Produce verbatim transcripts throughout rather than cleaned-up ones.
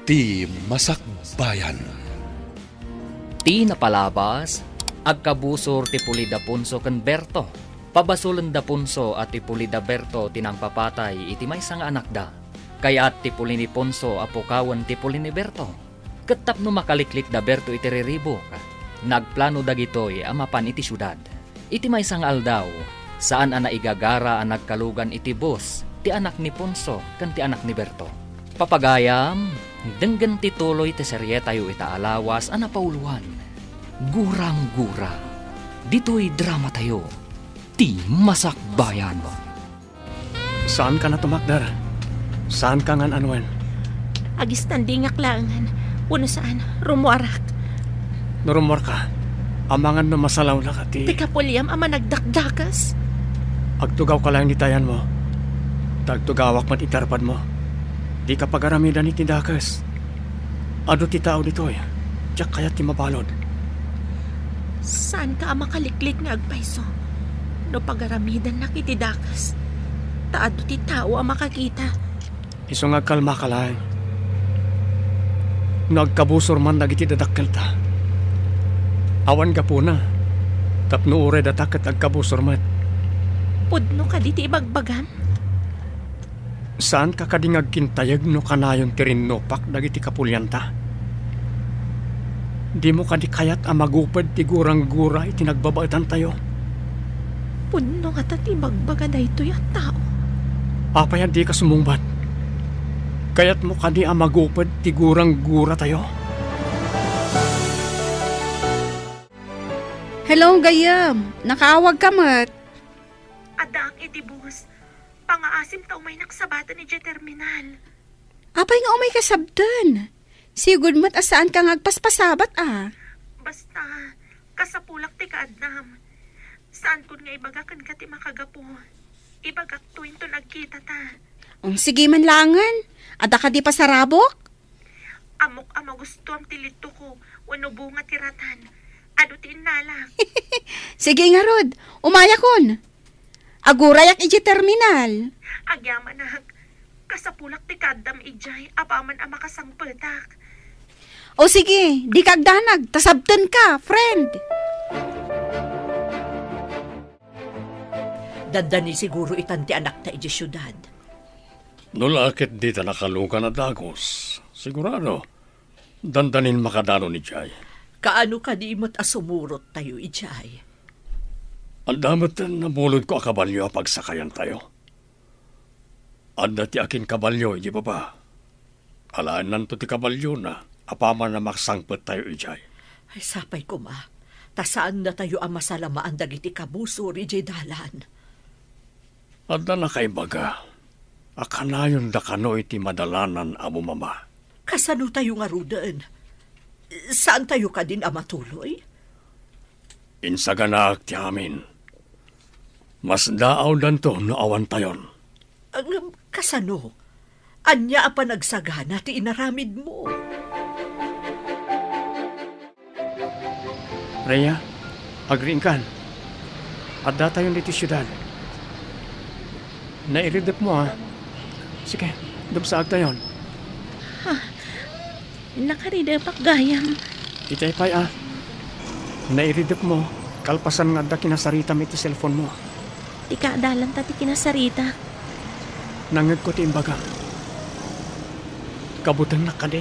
Ti Masakbayan. Ti napalabas, agkabusor ti puli da Ponso ken Berto. Pabasolen da Ponso a ti puli da Berto ti nangpapatay iti maysa nga anakda. Kayat ti puli ni Ponso a pukawen ti puli ni Berto. Ket tapno makaliklik da Berto iti riribuk, nagplano dagitoy a mapan iti siudad. Iti maysa nga aldaw, saan a naigagara a nagkalugan iti bus ti anak ni Ponso ken ti anak ni Berto. Papagayam, denggen ti tuloy ti serietayo ita a lawas a napauloan, Gurang-gura. Ditoy dramatayo, Ti Masakbayan. Saanka a tumakder. Saanka nga an-anuen. Agistandingak laengen. Wenno saan, rummuarak. No rummuarka, amangan no masalawnaka ti Ti kapuliam a managdakdakes. Agtugawka laeng iti ayanmo. Ta agtugawak met iti arpadmo. Dika pagaramidan iti dakes. Adu ti tao ditoy. Diak kayat ti mabalud. Saanka a makaliklik nga agpayso no pagaramidannak iti dakes, ta adu ti tao a makakita. Isu nga agkalmaka laeng. No agkabusor man dagiti dadakkelta, awan gapuna, tapno uray data ket agkabusor met. Pudno kadi ti ibagbagam? Saanka kadi nga agkintayeg no kanayon ti rinnupak dagiti kapulianta? Dimo kadi kayat a maguped ti gurang-gura iti nagbabaetantayo? Pudno ngata ti ibagbaga daytoy a tao. Apay a dika sumungbat? Kayatmo kadi a maguped ti gurang-guratayo? Hello, gayyem. Nakaawagka met. Addaak iti bus. Pangaasim ta umaynak sabaten idiay terminal. Apay nga umayka sabten? Sigud met a saanka nga agpaspasabat a. Basta, kasapulak ti kaaddam. Saankon nga ibaga kenka ti makagapu. Ibagakto inton agkitata. Um, sige man laengen. Adda kadi pasarabok? Ammok a magustuam ti litoko wenno bunga ti ratan. Adu ti innalak. Sige ngarud, umayakon. Agurayak idiay terminal. Agyamanak, kasapulak ti kaaddam idiay apaman a makasangpetak. O sige, dika agdanag, ta sabtenka, friend. Dandani siguro itan ti anakta idiay siudad. No la ket dita nakalugan a dagus, sigurado, dandanin makadanon idiay. Kaano kadi met a sumurottayo idiay? Adda met nabulodko a kabalio a pagsakayantayo. Adda ti akinkabalio idiay baba. Alaennanto ti kabaliona apaman a maksangpettayo idiay. Ay, sapay koma, ta saannatayo a masalamaan dagiti kabusor idiay dalan. Adda nakaibaga a kanayonda kano iti madalanan a bumaba. Kasanotayo ngaruden? Saantayo kadin a matuloy? Insaganaak ti amin. Masdaawdanto no awantayon. Ngem kasano? Ania a panagsagana ti inaramidmo? Rhea, agriingkan. Addatayon ditoy siudad. Nairidepmo, a. Sige, dumsaagtayon. Ha? Nakaridepak gayam. Itay pay, a. Nairidepmo, kalpasan nga adda kinasaritam iti cellphone-mo. Ti kaadalanta ti kinasaritak. Nangngegko ti imbagam. Kabutennak kadi?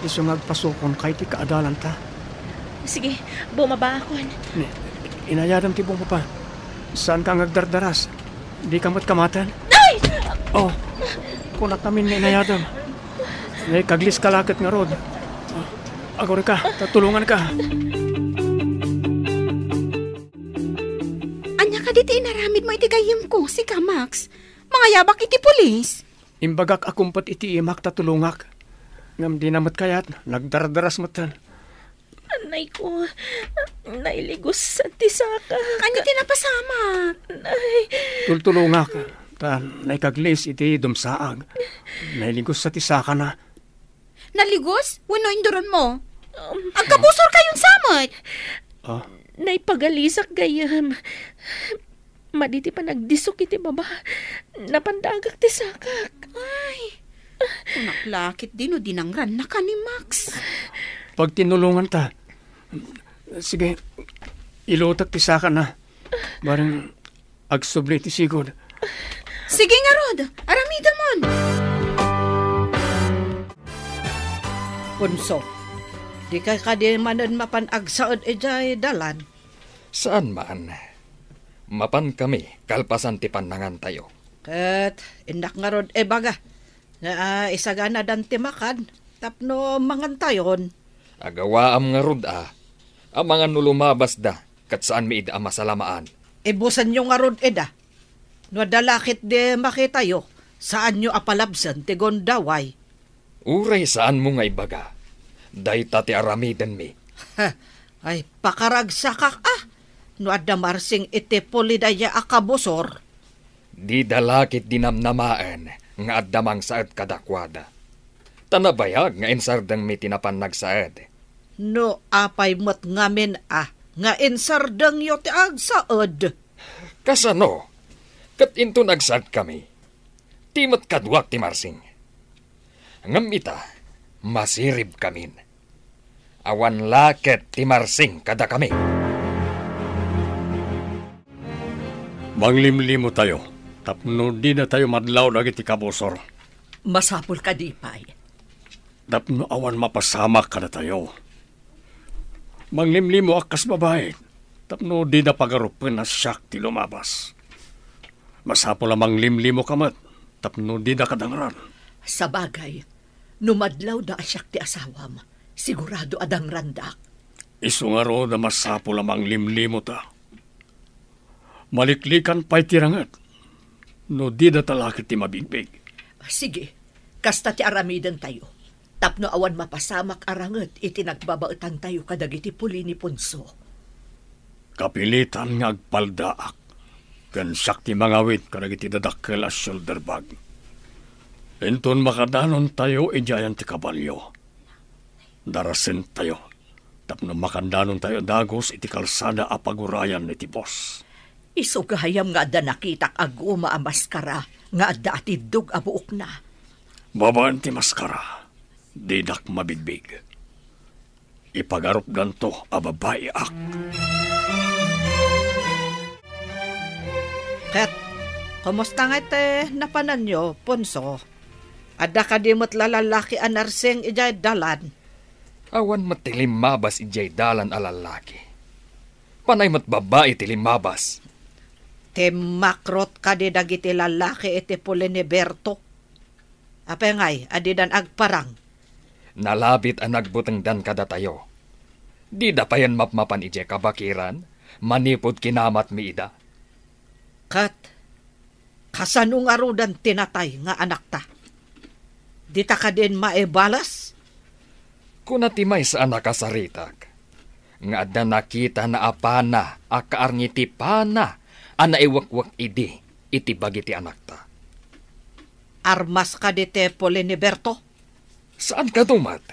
Isu nga agpasukonka iti kaadalanta. Sige, bumabaakon. Ni, inayadam ti bumaba. Saanka nga agdardaras. Dika met kamaten. Ay! Oh, kunak ngamin nga inayadam. Naikaglis ka la ket ngarud. Agurayka, ta tulonganka. Ania kadi ti inaramidmo iti gayyemko, sika, Max? Mangayabak iti pulis? Imbagak a kumpet iti imak ta tulongak. Ngem dina met kayat, nagdardaras metten. Anayko, nailigusat ti sakak. Ania ti napasamak? Nay. Tultulongak, ta naikaglis iti dumsaag. Nailigusat ti sakana. Naligos? Wenno induronmo? Um, Agkabusorkayon sa met? Ah? Naipagalisak gayam. Madi ti panagdisok iti baba. Napandagak ti sakak. Ay, Kunak la ketdi no dinangrannaka ni Max. Pagtinulonganta. Sige, ilutek ti sakana. Bareng agsubli ti sigud. Sige ngarud, aramidemon. Punso, dika kadi manen mapan agsaed idiay dalan? Saan man. Mapankami kalpasan ti pannangantayo. Ket innak ngarud ibaga nga, ah, isaganadan ti makan tapno mangantayon. Agawaam ngarud a, amangan no lumabasda ket saanmi ida a masalamaan. Ibusenyo ngarud ida. No adda la ketdi makitayo, saanyo a palabsen ti gundaway. Uray saanmo nga ibaga, dayta ti aramidenmi. Ay, pakaragsakak a, no adda marsing iti puli dayta a kabusor. Dida la ketdi namnamaen nga adda mangsaed kadakuada. Ta nabayag nga insardengmi ti napan nagsaed. No apay met ngamin a nga insardengyo ti agsaed? Kasano? Ket inton agsaedkami, ti met kaduak ti marsing. Ngem ita, masiribkamin. Awan la ket ti marsing kadakami. Manglimlimotayo tapno dinatayo madlaw dagiti kabusor. Masapul kadi pay. Tapno awan mapasamak kadatayo. Manglimlimoak kas babai tapno dida pagarupen a siak ti lumabas. Masapul a manglimlimoka met tapno dida kadangran. Sabagay, no madlawda a siak ti asawam, sigurado a dangrandak. Isu ngarud a masapul a manglimlimota. Maliklikan pay ti ranget no dida talaki ti mabigbig. Sige, kasta ti aramidentayo, tapno awan mapasamak a ranget iti nagbabaetantayo kadagiti puli ni Ponso. Kapilitan nga agpaldaak, ken siak ti mangawid kadagiti dadakkel a shoulder bag. Inton makadanontayo idiayen ti kabalio, darasentayo tapno makandanontayo dagus iti kalsada a pagurayan iti bus. Isu gayam nga adda nakitak a guma a maskara nga adda atiddog a buokna. Babaen ti maskara, dinak mabigbig. Ipagarupdanto a babaiak. Ket, kumusta ngay ti napananyo, Ponso? Adda kadi met la lallaki a narsing idiay dalan? Awan met ti limmabas idiay dalan a lallaki. Panay met babbai ti limmabas. Timmakrot kadi dagiti lallaki iti puli ni Berto? Apay ngay a didan agparang? Nalabit a nagbutengdan kadatayo. Dida payen mapmapan idiay kabakiran manipud kinamatmi ida. Ket kasano ngaruden ti natay nga anakta? Dita kadin maibalas? Kuna ti maysa a nakasaritak nga adda nakitana a pana a kaarngi ti pana a naiwekwek idi iti bagi ti anakta. Armas kadi ti puli ni Berto? Saan kano met?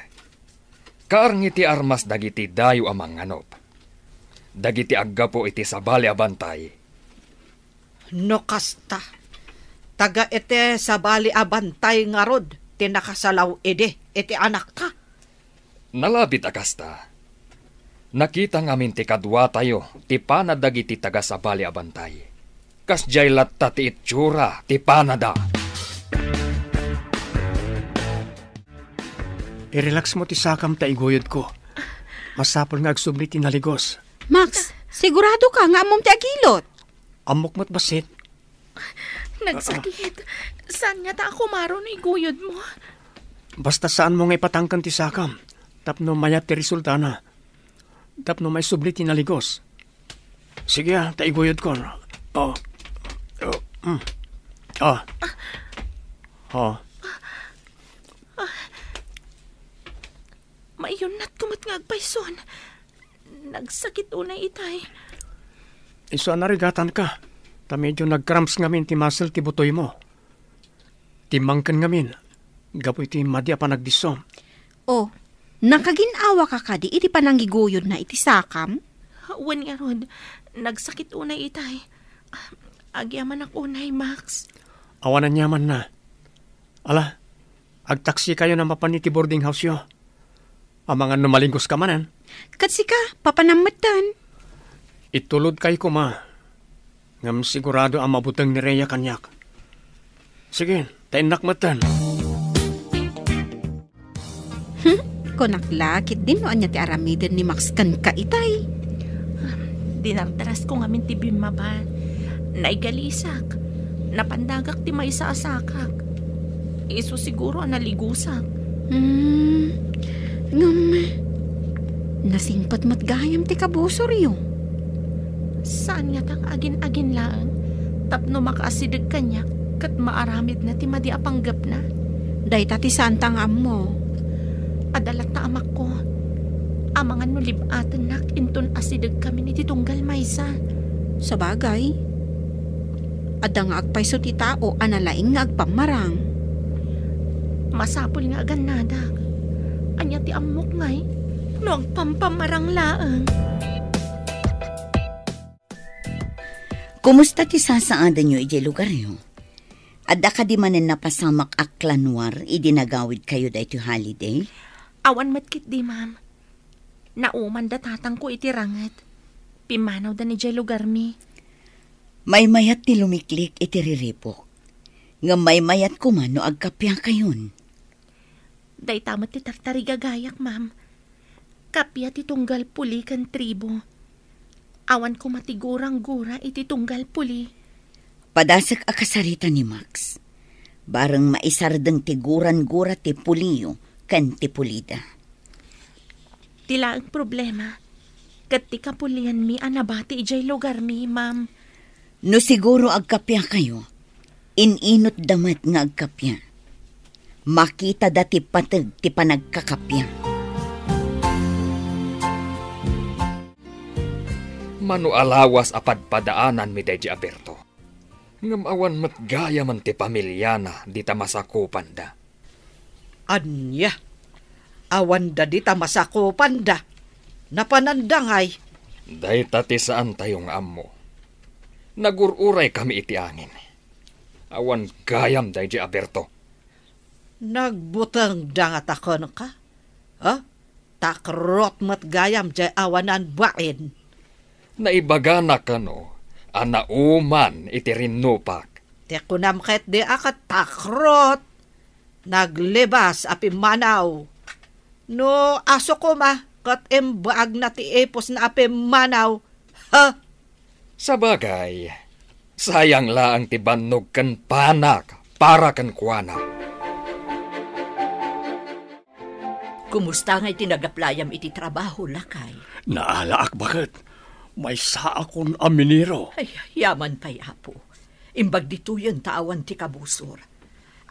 Kaarngi ti armas dagiti dayo a mangnganup. Dagiti aggapu iti sabali a bantay. No kasta, taga iti sabali a bantay ngarud ti nakasalaw idi iti anakta? Nalabit a kasta. Nakita ngamin ti kaduatayo ti pana dagiti taga sabali a bantay. Kasdiay latta ti itsura ti panada. I-relax mo ti sakam ta iguyodko. Masapul nga agsubli ti naligos. Max, sigurado ka nga ammom ti agilot? Ammok met bassit. Nagsakit. Saan nga ta a kumaro no iguyod mo? Basta saan mo nga ipatangken ti sakam tapno mayat ti resultana. Tapno maisubli ti naligos. Sige, ah, ta iguyodkon. Oh. Oh. Mm. Ah. Oh. Maiyunnatko met nga agpayson. Nagsakit unay itay. Isu a narigatanka, ta medyo nag-cramps ngamin ti muscle ti butoymo. Timmangken ngamin, gapu iti madi a panagdisso. Oh, nakagin-awaka kadi iti panangiguyodna iti sakam? Wen ngarud, nagsakit unay itay. Agyamanak unay, Max. Awan aniamanna. Ala, Agtaksikayon a mapan iti boarding house-yo. Amangan no malinggos ka manen. Ket sika, papanam metten. Itulodkay koma. Ngem sigurado a mabuteng ni Rhea kaniak. Sige, ta innak metten. Hmm? Kunak la, ketdin no ania ti aramiden ni Max kenka itay. Dinardarasko ngamin ti bimmaba. Naigalisak. Napandagak ti maysa a sakak. Isu siguro a naligusak. Hmm. Ngem, nasingpet met gayam ti kabusoryo. Saan ngata nga agin-agin laeng tapno makaasideg kaniak ket maaramidna ti madi a panggepna? Dayta ti saanta nga ammo. Adda latta amakko. Amangan no lib-atennak inton asidegkamin iti tunggal maysa. Sabagay, adda nga agpayso ti tao a nalaing nga agpammarang. Masapul nga agannadak. Ania ti ammok ngay? No agpampammarang laeng. Kumusta ti sasaadenyo idiay lugaryo? Adda kadi manen napasamak a klanuar idi nagawidkayo daytoy holiday? Awan met ketdi, ma'am. Nauman da tatangko iti ranget. Pimmanawda idiay lugarmi. Maymayat ti lumiklik iti riribuk. Ngem maymayat koma no agkapiakayon. Dayta met ti tartarigagayak, ma'am. Kappia ti tunggal puli ken tribo. Awan koma ti gurang-gura iti tunggal puli. Padasek a kasarita ni Max. Bareng maisardeng ti gurang-gura ti puliyo ken ti pulida. Ti laeng problema, ket ti kapulianmi a nabati idiay lugarmi, ma'am. No siguro agkapiakayo, in-inutda met nga agkapia. Makitada ti pateg ti panagkakapia. Mano a lawas a padpadaananmi daydi a Berto. Ngem awan met gayamen ti pamiliana dita masakupanda. Ania? Awanda dita masakupanda? Napananda ngay? Dayta ti saantayo nga ammo. Nagur-uraykami iti angin. Awan gayam daydi a Berto. Nagbutengda ngata kenka? Ha? Takrot met gayam diay awanan bain. Naibagana kano a nauman iti rinnupak. Ti kunam ketdi a ket takrot. Naglibas a pimmanaw. No aso koma, ket imbaagna ti ipusna a pimmanaw. Ha? Sabagay, sayang laeng ti bannog ken panak para kenkuana. Kumusta ngay ti nagaplayam iti trabaho, lakay? Naalaak, baket. Maysaakon a minero. Ay, yaman pay, Apo. Imbag ditoyen ta awan ti kabusor.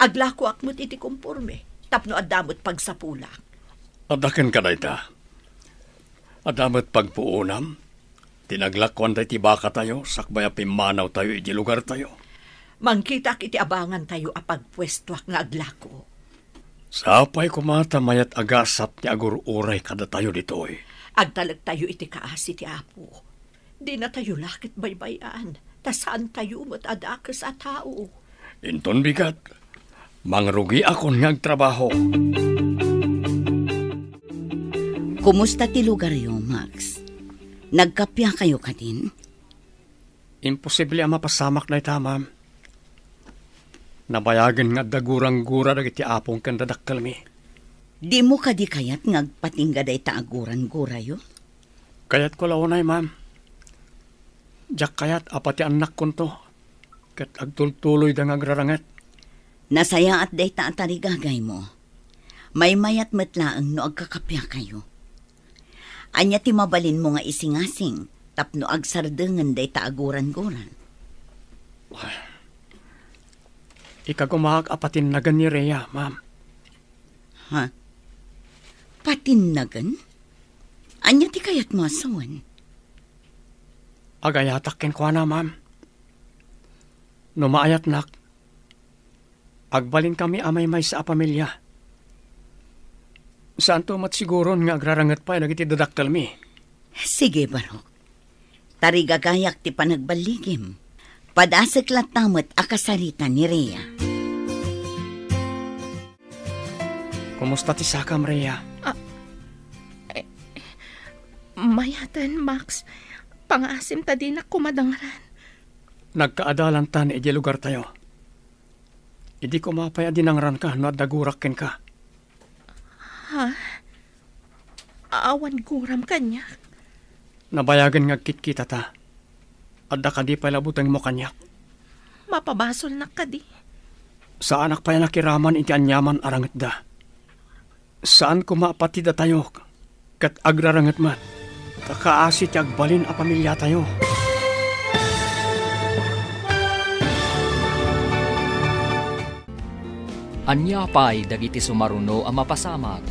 Aglakoak met iti komporme, tapno adda met pagsapulak. Adda kenka dayta. Adda met pagpuonam ti naglakuan daydi bakatayo sakbay a pimmanawtayo iti lugartayo. Mangkitaak iti abangantayo a pagpuestoak nga aglako. Sapay koma ta mayat a gasat ti agur-uray kadatayo ditoy. Agtalektayo iti kaasi ti Apo. Dinatayo la ket baybay-an, ta saantayo met a dakes a tao. Inton bigat, mangrugiakon nga agtrabaho. Kumusta ti lugaryo, Max? Nagkapiakayo kadin? Imposible a mapasamak dayta, ma'am. Nabayagen nga adda gurang-gura dagiti apong ken dadakkelmi. Dimo kadi kayat nga agpatingga dayta a gurang-gurayo? Kayatko la unay, ma'am. Diak kayat a pati annakkonto ket agtultuloyda nga agraranget. Nasayaat dayta a tarigagaymo. Maymayat met laeng no agkakapiakayo. Ania ti mabalinmo nga isingasing tapno agsardengen dayta a gurang-gura? Ikagumaak a patinnagen ni Rhea, ma'am. Ha? Patinnagen? Ania ti kayatmo a sawen? Agayatak kenkuana, ma'am. No maayatnak, agbalinkami a maymaysa a pamilia. Saanto met siguron nga agraranget pay dagiti dadakkelmi. Sige, Barok. Tarigagayak ti panagballigim. Padasek latta met a kasarita ni Rhea. Kumusta ti sakam, Rhea? Ah, eh, mayaten, Max. Pangaasim ta dinak koma dangran. Nagkaadalantan idiay lugartayo. Idi koma pay a dinangranka no adda gurak kenka. Ha? Awan guram kaniak? Nabayagen nga agkitkitata. Adda kadi pay la butengmo kaniak? Mapabasolnak kadi? Saanak pay a nakiraman iti aniaman a rangetda. Saan koma a pati datayo ket agraranget met ta kaasi ti agbalin a pamiliatayo. Ania pay dagiti sumaruno a mapasamak?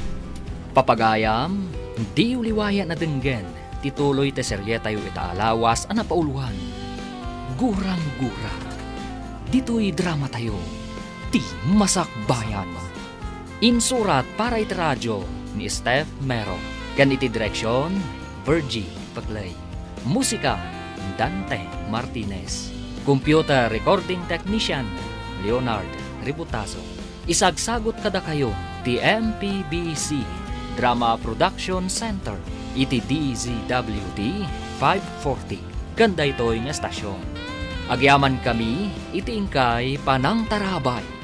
Papagayam, diyo liwayan a denggen ti tuloy ti serietayo ita a lawas a napauloan, Gurang-gura. Ditoy dramatayo, ti Masakbayan. Insurat para iti radio ni Steph Mero, ken iti direksion, Virgie Paclay. Musika, Dante Martinez. Computer recording technician, Leonard Ributazo. Isagsagut kadakayo ti M P B C Drama Production Center iti D Z W T five forty ken daytoy nga estasion. Agyamankami iti inkay panangtarabay.